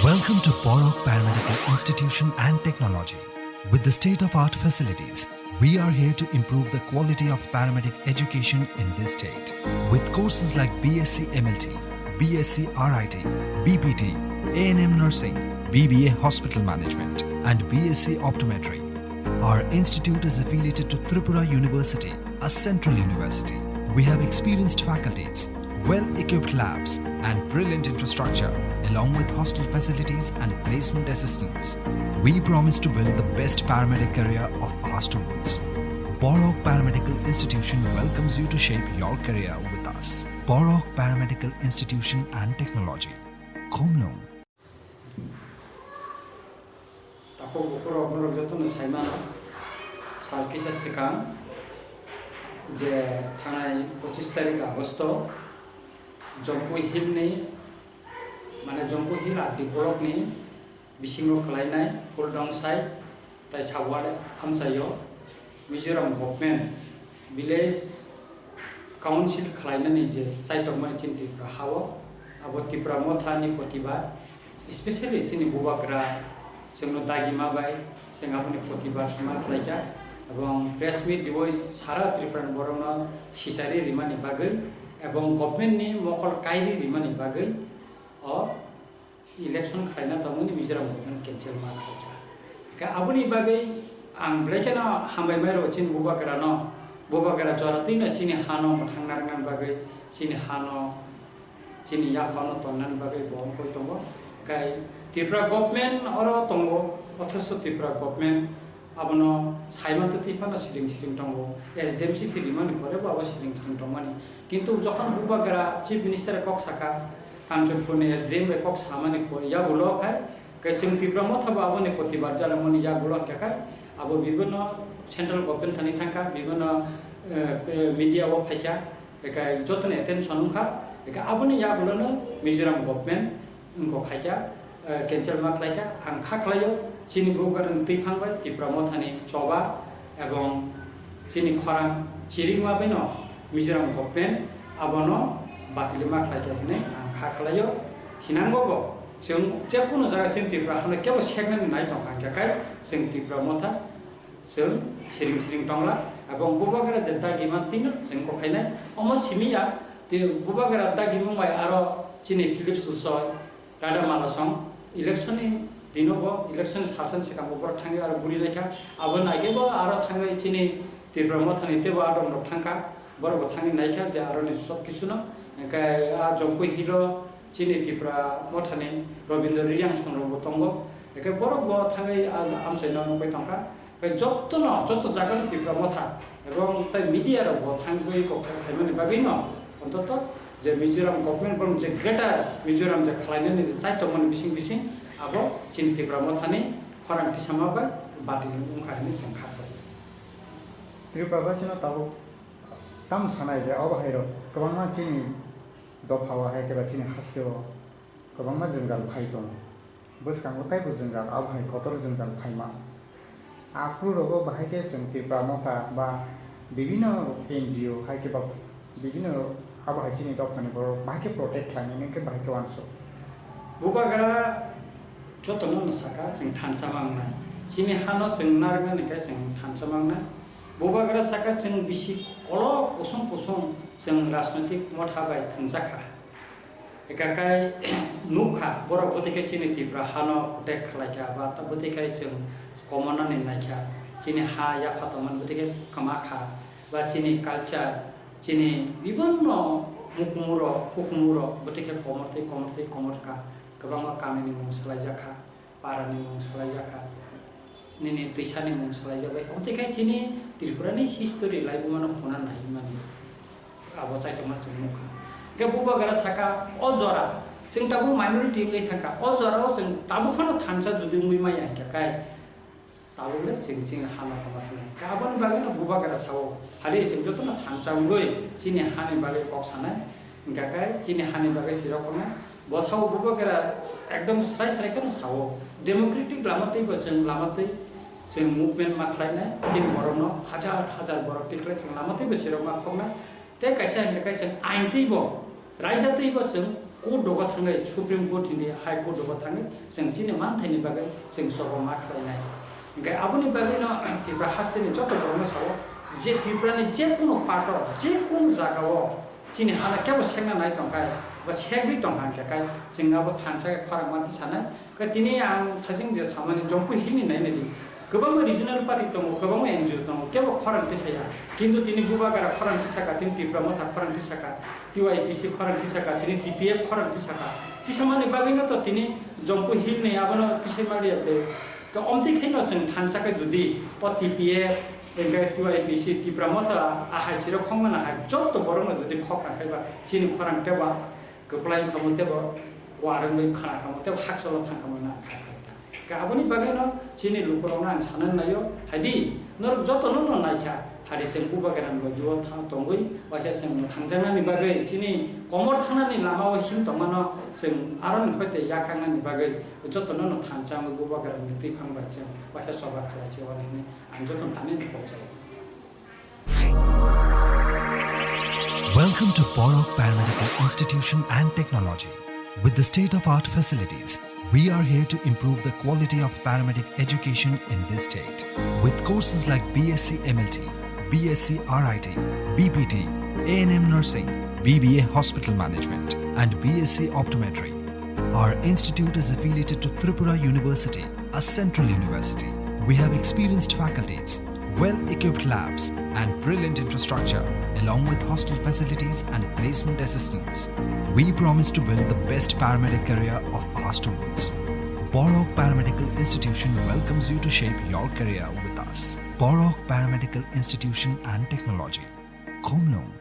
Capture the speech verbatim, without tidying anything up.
Welcome to Borok Paramedical Institution and Technology. With the state-of-art facilities, we are here to improve the quality of paramedic education in this state. With courses like B S c M L T, B S c R I T, B P T, A N M nursing, B B A hospital management, and B S c optometry, our institute is affiliated to Tripura University, a central university. We have experienced faculties, well-equipped labs, and brilliant infrastructure, along with hostel facilities and placement assistance. We promise to build the best paramedic career of our students. Borok Paramedical Institution welcomes you to shape your career with us. Borok Paramedical Institution and Technology. Khumlung. Takhuk bukhurok norok jotono sai mano, sal kisa swkang je thanai pochis tarik Agosto Jampui Hill ni, mane Jampui Hill R D block ni bisingo kwlainai Phuldong side tai Sabuwal amchaio Mizoram government village council khlainani je chaitokmani chini Tripura hao, abo Tipra Motha ni protibad, especially chini bubagra chwngno dagima bai chwng aboni protibad ma khlaikha, ebong press meet riwi sara Tripura ni borokno sichari rimani bagwi ebong government ni mokol kairi rimani bagwi o election khlaina tongmani Mizoram government cancel ma khlaikha. Khe aboni bagwi ang belai kheno hambai mai rwo chini bubagra no, bubagra jora twino chini hano mwthang narwknani bagwi, chini hano, chini yaphano tonnani bagwi bo wngwi tongo. Khe Tripura government oro tongo, othocho Tripura government abono saimantwi twi phano siring siring tongo. S D M chithi rimani pore bo abo siring siring tongmani. Kintu jokhon bubagra chief minister kok saka, Kanchanpur ni S D M bai kok samani pore yagulo khai, khe chwng Tipra Motha bo aboni protibad jalangmani yagulo hwnkhe khai, abo bibhinno central government thani thangkha, bibhinno, eh, media o phaikha, khe jotono attention wngkha, khe aboni yagulono Mizoram government wngkha khaikha, eh, cancel ma khlaikha. Ang kha khlaio, chini bubagrani twiphang bai Tipra Mothani choba ebong chini khorang chirikma baino Mizoram government abono batil ma khlaikha hinwi ang kha khlaio. Thinango bo chwng je kunu jaga chini Tripura hano kebo seknani nai tongkha, hwnkhe kai chwng Tipra Motha chwng siring siring tongla, ebong bubagra je dagi mantino chwng kokhainai. Omo simiya, tei bubagra dagi mung bai aro chini Philip Susoi, Rada Malasong, election ni dino bo, election ni salsa ni swkang bo borok thangwi aro guri laikha. Abo naikhe bo aro thangwi chini Tipra Mothani teibo adong rok thangkha, borok bo thangwi naikha je aroni sob kisu no. Hwnkhe a Jampui Hill o chini Tipra Mothani Robindra Reang song rok bo tongo. Hwnkhe borok bo thangwi a amchai no nukwi tongkha. Khe jotono, joto jagano Tipra Motha ebong tai media rok bo thangwi kok khaimani bagwi no, ontoto je Mizoram government borok je greater Mizoram je khlainani je chaitokmani bising bising abo chini Tipra Mothani khorang tisama bai batil wngkha hinwi chwng kha khlai. Tripura basino tabuk tamo sanai je obo hai rok kwbangma chini dopha o hai khe ba chini haste o kwbangma jwngjal phai tongo. Bwskango teibo jwngjal, abo hai kotor jwngjal phaima. Aphuru rogo bahai khe chwng Tipra Motha ba bibhinno N G O hai khe ba bibhinno abo hai chini dophani borok bahai khe protect khlainani hwnkhe bahai khe uansuk. Bubagra jotono no saka chwng thansa mangnai. Chini hano chwng narwknani khe chwng thansa mangnai. Bubagra saka chwng bisi kolok kusung kusung chwng rajnoitik motha bai thwngjakha. Ekakai nukha, borok bwtwi khe chini Tripura hano protect khlaikha, ba ta bwtwi khe chwng komonani naikha, chini ha yapha tongmani bwtwi khe kwma kha, ba chini culture, chini bibhinno mukumurok, hukumurok bwtwi khe komortwi, komortwi, komorkha, kwbangma kamini mung swlaijakha. Parani mung swlaijakha, nini twisani mung swlaijakbaikha. Omo twi khai chini Tripurani history laibumano khuna nai mani abo chaitokma chwng nukha. Hwnkhe bubagra saka, o jora chwng tabuk minority wngwi thangkha, o jorao chwng tabuk phano thansa jodi wngwi maya hwnkhe kai tabukle chwng chini hano kwma swnai. Khe aboni bagwino bubagra sao, phali chwng jotono thansa wngwi chini hani bagwi kok sanai, hwnkhe kai chini hani bagwi sirokoknai. Bo sao bubagra ekdom srai srai kheno sao, democratic lama twi bo chwng lama twi chwng movement ma khlainai, chini borokno hajar hajar borok tikhlai chwng lama twi bo sirok ma khoknai. Tei kaisa hwnkhe kai chwng ain twi bo, raida twi bo chwng Court dogo thangwi, Supreme Court hindi High Court dogo thangwi chwng chini manthaini bagwi chwng choba ma khlainai. Hinkhe aboni bagwino Tripura hasteni joto borokno sao je Tripurani je kunu part-o, je kunu jagao chini hana kebo sekna nai tongkhai ba segwi tongkha hinkhe kai chwng abo thansa khe khorang ma tisanai. Khe tini ang thajing je samani Jompu Hillni nainadi. Kwbangma regional party tongo, kwbangma N G O tongo, kebo khorang tisaya. Kintu tini Bubagra khorang tisaka, tini Tipra Motha khorang tisaka, T Y P C khorang tisaka, tini T P F khorang tisaka. Tisamani bagwino to tini Jompu Hillni abono tisai maliya de. To omtwi khaino chwng thansa khe judi o T P F, hinkhe T Y P C, Tipra Motha, ahai chirok khongmana hai, jotto borokno judi khok kha khai ba chini khorang teba kwplai wngkha mo tebo kuar wngwi khana kha mo tebo hakchalo thang kha mo na kha kha ta. Khe aboni bagwino chini lukurokno ang sana naio, haidi norok jotono no naikha, haidi chwng Bubagrani logio tha-, tongwi waisa chwng mwthangjaknani bagwi chini komor thangnani lamao him tongmano chwng aroni khoite yak kangnani bagwi jotono no thansa wngwi Bubagrani twiphang bai chwng waisa choba khlai se wani hwnwi ang jotono tani no kokjago. Welcome to Borok Paramedical Institution and Technology. With the state-of-art facilities, we are here to improve the quality of paramedic education in this state. With courses like B S c M L T, B S c R I T, B P T, A N M nursing, B B A hospital management, and B S c optometry, our institute is affiliated to Tripura University, a central university. We have experienced faculties, well-equipped labs, and brilliant infrastructure, along with hostel facilities and placement assistance. We promise to build the best paramedic career of our students. Borok Paramedical Institution welcomes you to shape your career with us. Borok Paramedical Institution and Technology. Khumlung,